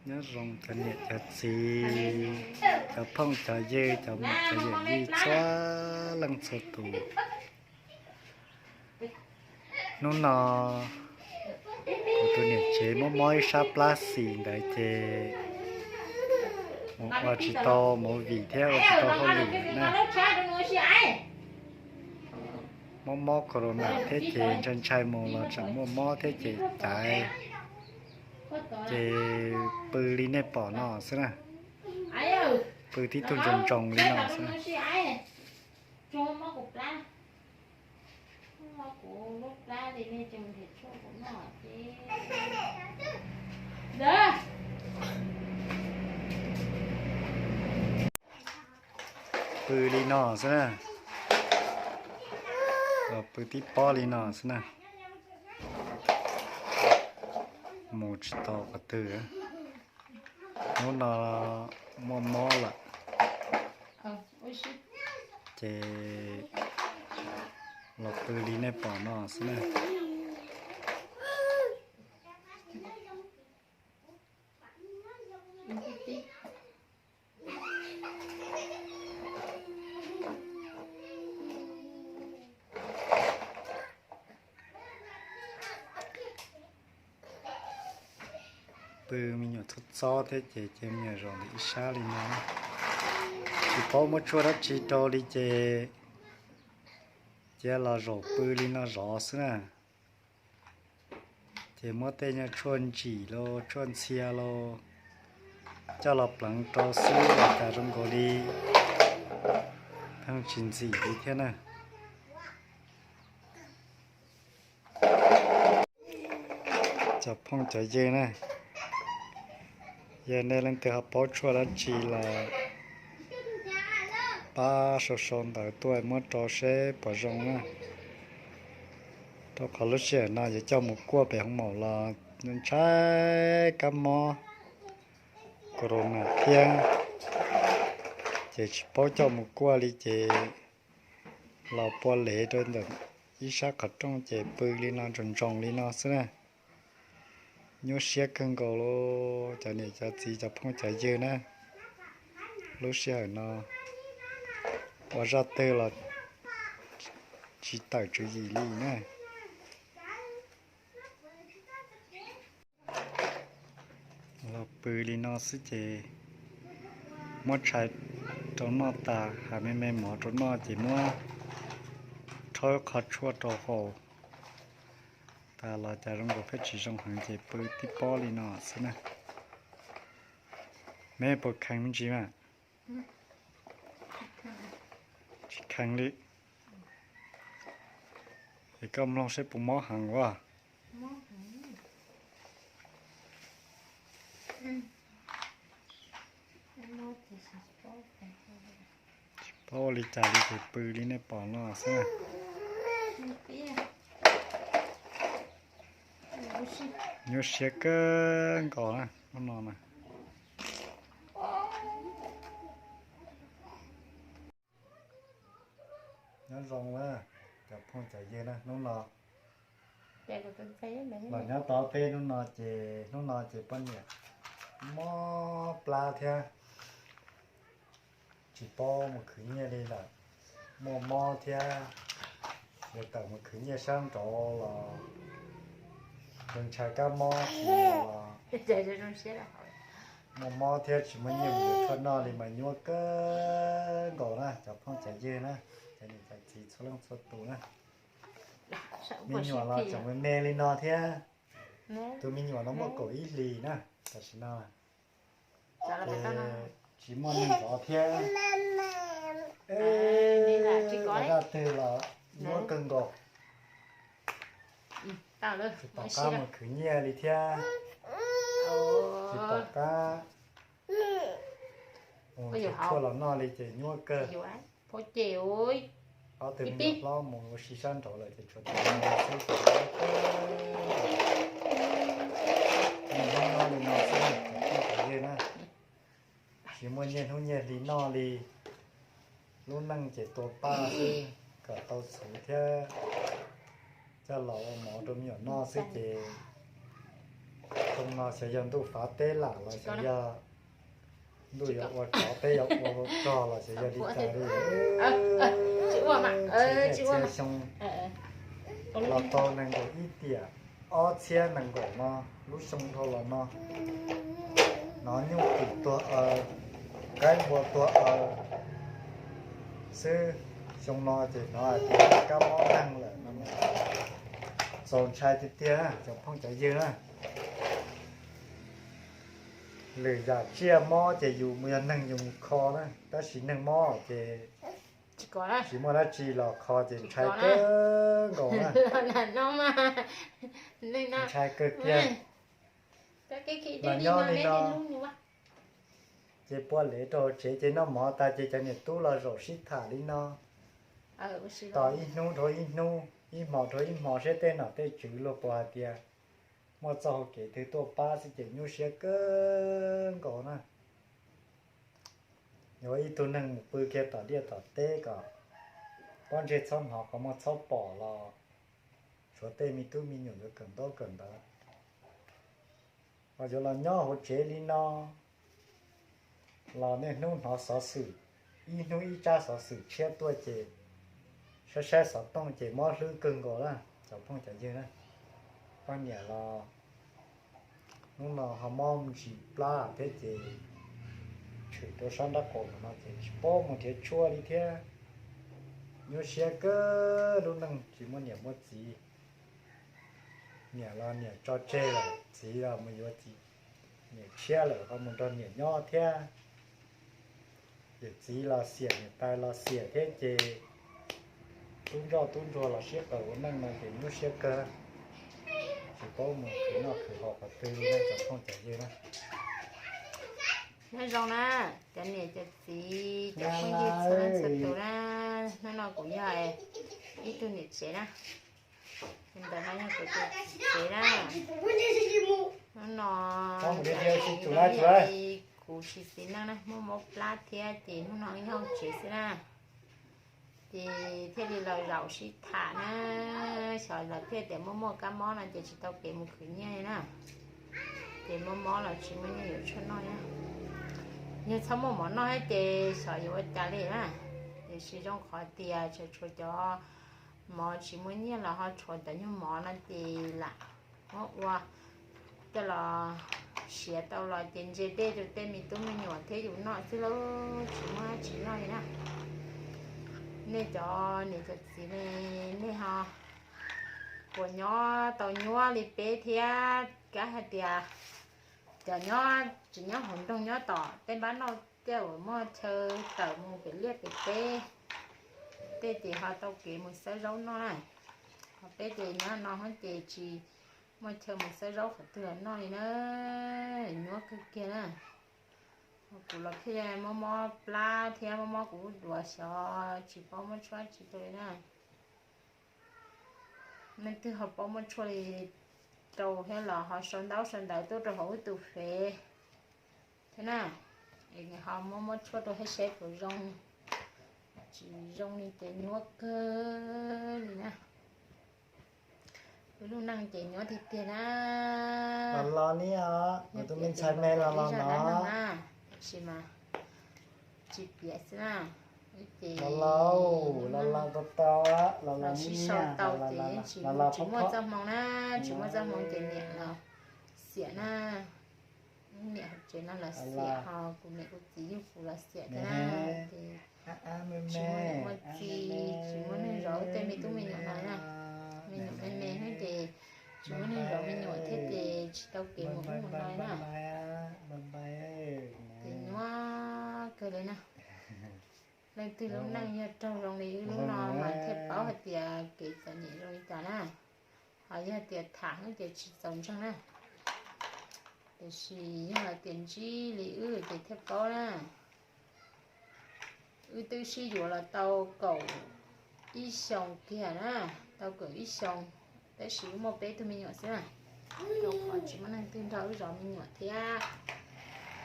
Nyob zoo cov niam cov txiv, cov phooj cov ywg, cov muam cov yawm yij txhua leej txhua tus. Hnub no kuv tus niam tsev mob mob ib sab plab xis ntawd ces mus ua tsis tau movie thiab ua tsis tau hauj lwm na. Mob mob corona thiab ces ntshai ntshai mus los tseem muaj mob thiab ces caiv, ces pw li nej pom no xwb na. Pw tib tug ntsoos ntsoos li no xwb na. Pw li no xwb na. Pw tib pob li no xwb na. Mus tsis tau qhov twg. Hnub no muaj mob lawm ces los pw li nej pom no xwb na. Pw me nyuam txhob txob thiab ces cia me nyuam zaum ntawm ib sab li no. Tsis paub muab tshuaj dab tsi rau li ces cia los zaum pw li no zov xwb na. Ces muab tej nyuag tshuaj ntsim los tshuaj ntxhia los coj los pleev rau xwb los cas zoo nkaus li pheej tsis ntxim li thiab na. Cov phooj cov ywg na, yog nej leej twg ho paub tshuaj dab tsi los pab sau sau ntawv tuaj muab rau seb puas zoo na. Rau qhov lub sij hawm no yuav coj mus kuaj pem hoo maum los ntshai kab mob corona thiab, ces tsis paub coj mus kuaj li ces los pua lev rau ntawm ib sab qhov rooj ces pw li no ntsoos ntsoos li no xwb na. Nyuaj siab kawg nkaus li cov niam cov txiv cov phooj cov ywg na. Lub sij hawm no ua zaj twg los tsis tawm tswv yim li na. Los pw li no xwb ces muab tshais rau noj tas hais me me mov rau noj ces muab rhaub qho tshuaj rau haus tas los cas zoo nkaus pheej tsis zoo heev ces pw tib pob li no xwb na. Me puas kheev me ntsis mas? Tsis kheev li. Es koj mloog saib puas mob heev ua. Tsis paub ua li cas li ces pw li nej pom no xwb na. Nyuaj siab kawg nkaus na hnub no na. Nyob zoo na cov phooj cov ywg na, hnub no los nyob tau peb hnub no ces hnub no ces poj niam mob plab thiab tsis paub mus khwv nyiaj li lawm, muaj mob thiab yuav tawm mus khwv nyiaj sab nraud los ntshai kab mob los muaj mob thiab tsis muaj nyiaj mus yuav tshuaj noj li mas nyuaj kawg nkaus na cov phooj cov ywg na, cov niam cov txiv txhua leej txhua tus na. Me nyuam los tseem me me li no thiab. Tus me nyuam no muaj kaum ib hlis na, tam sim no ces tsis muaj neeg zov thiab. Ua zaj twg los nyuaj kawg nkaus. Tsis pom qab mus khwv nyiaj li thiab, tsis pom qab mus yuav tshuaj los noj li ces nyuab kawg. Ob tug me nyuam hlob mus ua si sab nraud lawm ces tshuav tus me nyuam xwb ces nyuab kawg. Hnub no li no xwb cov phooj cov ywg na, tsis muaj nyiaj hnub nyiaj hli noj li, lub neej ces tua paj xwb kom tau txhuv thiab coj los ua mov rau me nyuam noj xwb ces Xyoo no xyov yog ntuj fav teb lam los xyov yog ntuj yuav ua tsov teb yuav ua rog los xyov yog li cas li. Xyoo los tau nees nkaum ib tiam, ob txhiab nees nkaum no, lub xyoo dhau los no, hnov nyuj twm tuag aws, qaib npua tuag aws xwb. Xyoo no ces hnov hais tias kab mob neeg lawm no. Txaus ntshai tiag tiag cov phooj cov ywg na. Lwm yam tsiaj mob ces yus mus yog neeg yus mus kho na, tab sis neeg mob ces tsis muaj dab tsi los kho ces ntshai kawg nkaus na. Ntshai kawg kiag. Mas nyob li no ces pua lev rau hauv tsev ces noj mov tas ces cov niam tub los zaum sib tham li no. Tos ib hnub dhau ib hnub, ib hmo dhau ib hmo seb tej nom tej tswv luag puas hais tias muaj txoj hau kev twg tuaj pab xwb ces nyuaj siab kawg nkaus na. Yuav ib tug neeg mus pw kiag tom liaj tom teb kom pob ntseg txhob hnov qhov muag txhob pom los tshuav tej me tub me nyuam yuav kawm ntaub kawm ntawv. Los yuav los nyob hauv tsev li no los niaj hnub hnov xov xwm, ib hnub ib tsab xov xwm tshiab tuaj ces saib saib xov tooj ces mob hlwb kawg nkaus na cov phooj cov ywg na. Poj niam los hnub no ho mob ntsis plab thiab ces tshwm rau sab nraub qaum no ces tsis paub mus nrhiav tshuaj li thiab. Nyuaj siab kawg, lub neej tsis muaj niam muaj txiv. Niam los niam tso tseg lawm, txiv los mus yuav txiv, niam tshiab lawm ho mus nrog niam nyob thiab. Yawm txiv los xiam, niam tais los xiam thiab ces tub ntsoj tub ntsuag los sib qawm ua neej no ces nyuaj siab kawg. Tsis paub mus khwv noj khwv haus qhov twg li na cov phooj cov ywg na. Nyob zoo na, cov niam cov txiv cov phooj ywg txhua leej txhua tus na, hnub no kuv yog ib tug niam tsev na, ntawm no yog kuv tus txiv tsev na. Hnub no kuv tsis txiv neej na, muaj mob plab thiab ces hnub no nyob hauv tsev xwb na. Ces thiaj li los zaum sib tham na, xyov lawv thiaj tias muaj muaj kab mob no ces tsis tau kev mus khwv nyiaj li na. Ces mob mob los tsis muaj nyiaj yuav tshuaj noj na. Yog txhob muaj mov noj thiab ces xyov yuav ua cas li na. Tiam sis zoo qhov tias tseem tshuav cov mov tsis muaj nyiaj los ho tshuav cov nyuag mov no ces lam muab ua coj los siav tau los ces ntse dej rau tej me tub me nyuam thiab yus noj xwb lauj, tsis muaj dab tsi noj li na. Nej cov niam cov txiv ne, nej ho puas nyob tau nyuaj li peb thiab? Kav hais tias cov nyob tsis nyob hauv nroog nyob tom tej npab noj tej uas muaj chaw tawm mus pem liaj pem teb, tej ces ho tau kev mus xawb zaub noj na. Ho peb ces nyob no ces tsis muaj chaw mus xawb zaub qhov twg los noj li na, nyuaj kawg kiag na. Kuv los thiaj mob mob plab thiab mob mob kuv lub duav xyov tsis paub muab tshuaj tsis rau li na. Leej twg ho paub muab tshuaj li rau thiab los ho sau ntaub sau ntawv tuaj rau hauv wb tus fev thiab na. Es ho muab muab tshuaj rau thiab seb puas zoo. Tsis zoo li ces nyuaj kawg li na. Wb lub neej ces nyuab tiag tiag na. Los los li os, kuv tus me ntxhais me los los no. Tab sis mas tsis piav xwb na. Los los, los los tau tau, los los sib sau tau ces tsis muaj txoj hmoo na, tsis muaj txoj hmoo ces niam los xiam na. Niam hauv tsev no los xiam, ho kuv niam kuv txiv yug kuv los xiam thiab na. Ces tsis muaj niam muaj txiv, tsis muaj neeg zov tej me tub me nyuam no na. Me nyuam me me xwb ces tsis muaj neeg zov me nyuam thiab ces tsis tau kev mus ub mus no na. Ces nyuab kawg li na. Leej twg lub neej yog raug zoo li wb lub no mas thiaj paub hais tias kev txom nyem zoo li cas na. Ho yog tias tham xwb ces tsis txaus ntseeg na. Tiam sis yog hais tias ntsib li wb ces thiaj paub na. Wb twb sib yuav los tau kaum ib xyoos kiag na, tau kaum ib xyoos, tab sis wb muaj peb tug me nyuam xwb na. Rau qhov tsis muaj neeg twg nrog wb zov me nyuam thiab,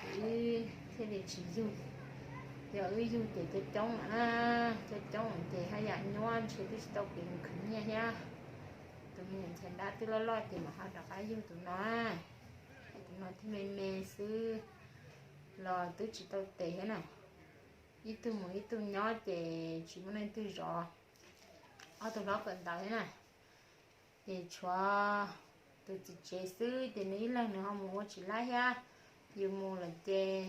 ces wb thiaj li tsis yug. Yog wb yug ces coob coob lawm na, coob coob ces haj yam nyuab ntshe twb tsis tau kev mus khwv nyiaj thiab. Tus me nyuam ntxhais nrab twb loj loj ces mam ho rov qab yug tus no. no thiab me me xwb los twb tsis tau tes thiab na. Ib tug mus ib tug nyob ces tsis muaj leej twg zov ob tug hlob kawm ntawv thiab na. Ces tshuav tus txiv tsev xwb ces nws ib leeg nws ho mus ua tsis laib thiab. Yus mus lawm ces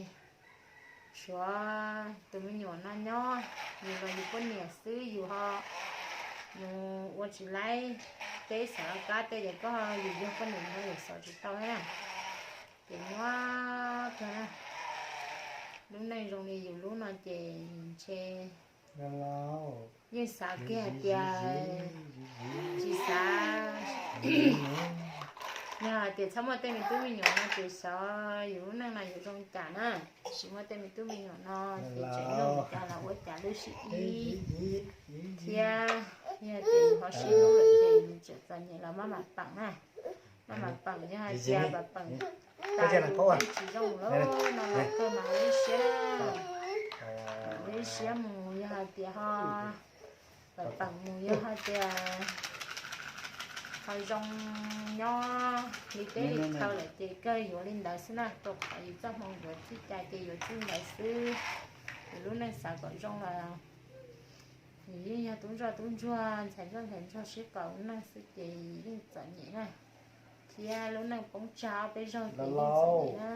tshuav tus me nyuam no nyob, yus los yus poj niam xwb yus ho mus ua tsis laib. Peb xav kab tej ces koj yus yog poj niam no yus xav tsis tau thiab na. Ces nyuaj kawg na. Lub neej zoo li yus lub no ces ntshe yeej xav kiag hais tias tsis xav. Yog hais tias txhob muaj tej me tub me nyuam no ces xyov yus lub neej no yuav zoo cas na. Tsis muaj tej me tub me nyuam no ces tseem nyob li cas los ua cas lub sib ib thiab. Yog tias yus ho sib hlub lawm ces yus tseem txom nyem los maj mam peem na. Maj mam peem, yog hais tias peem tas yus tej tsis zoo lawm no los kawg mas ua ib siab na. Ua ib siab mus, yog hais tias ho peem mus yog hais tias ho zoo nyob li teb li chaw lawm ces kawg yuav li ntawd xwb na, rau qhov yus txoj hmoo yuav txij cai ces yuav txij ntawd xwb. Yus lub neej xav kom zoo los yus yeej yog tub ntsoj tub ntsuag, ntxhais ntsoj ntxhais ntsuag sib qawm lub neej xwb ces yeej txom nyem na. Thiab lub neej poob tsag ob peb zaug ces yeej txom nyem na.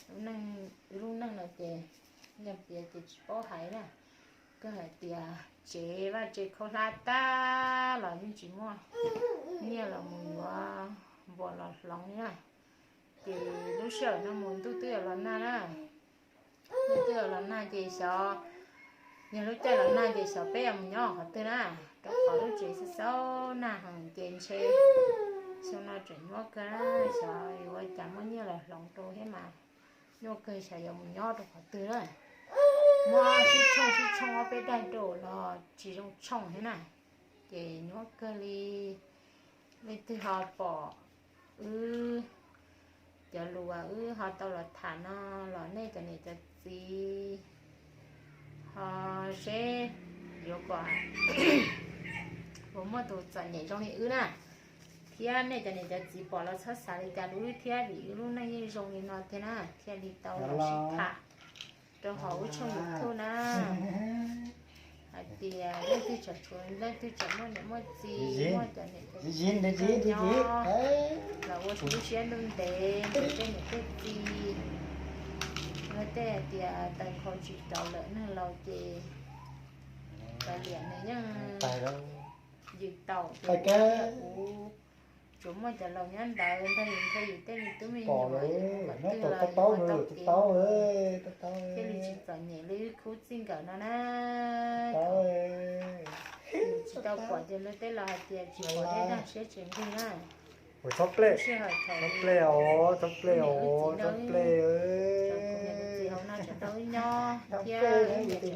Lub neej, lub neej no ces yog piav ces tsis paub hais na. Kawg hais tias tsev vaj tsev khaub hlab tag los yeej tsis muaj nyiaj los mus yuav npua los hloov na. Ces lub sij hawm no mus ntuj twb yuav los nag na. Ntuj twb yuav los nag ces xyov, yog lub caij los nag ces xyov peb yuav mus nyob qhov twg na, rau qhov lub tsev xaub xaub nag heev ces ntshe xyoo no tseem nyuaj kawg na. Xyov yuav ua cas muaj nyiaj los hloov rau thiab mas nyuaj kawg, xyov yuav mus nyob rau qhov twg na. Muab sib tshooj sib tshooj ob peb daim rau los tsis zoo tshooj thiab na. Ces nyuaj kawg li. Leej twg ho pom wb cov lus uas wb ho tau los tham no los nej cov niam cov txiv ho seb yuav kom puas muaj tus txom nyem zoo li wb na. Thiab nej cov niam cov txiv pom los txhob xav li cas rau wb thiab, vim wb lub neej yeej zoo li no tiag na, thiaj li tau los sib tham rau hauv wb tshooj YouTube na. Hais tias leej twg tseem tshuav, leej twg tseem muaj niam muaj txiv, muaj cov niam cov txiv nyob los ua lub siab ntuj ntev ntawm tej niam tej txiv. Luag tej hais tias taws nkhaus tsis rau lawm, neeg laus ces kav liam nws yeej yws taus. Ces kuv tsuas muaj cov laus nyob ntawd nrog yus, nrog yus tej me tub me nyuam, qhov twg los yus ua tau kev, thiaj li tsis txom nyem li wb khub txij nkawm no na. Yus tsis tau pom ces luag tej laus hais tias tsis pom dej dag siab tsis nqig na. Txhob plej, txhob plej os, txhob plej os, txhob plej. Txiv hauv no tseem tau wb nyob thiab, wb niam tseem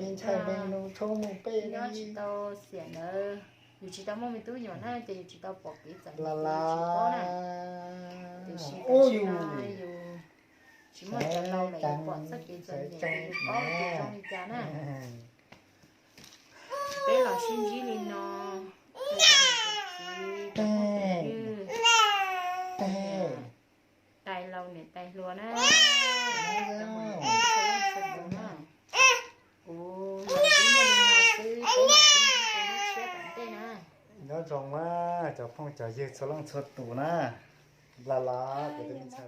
nyob tsis tau xiam ntawd. Yus tsis tau muaj me tub me nyuam na ces yus tsis tau pom kev txom nyem, yus tsis paub na. Tiam sis tam sim no yus tsis muaj cov laus lawm, yus pom txoj kev txom nyem ces yus paub tias zoo li cas na. Peb los sib ntsib li no, tais laus niam tais hluas na, kuv los ntsib nej li no xwb, peb mam sib ntsib rau hnub tshiab tom ntej na. Nyob zoo na cov phooj cov ywg txhua leej txhua tus na. Nplas las kuv tus me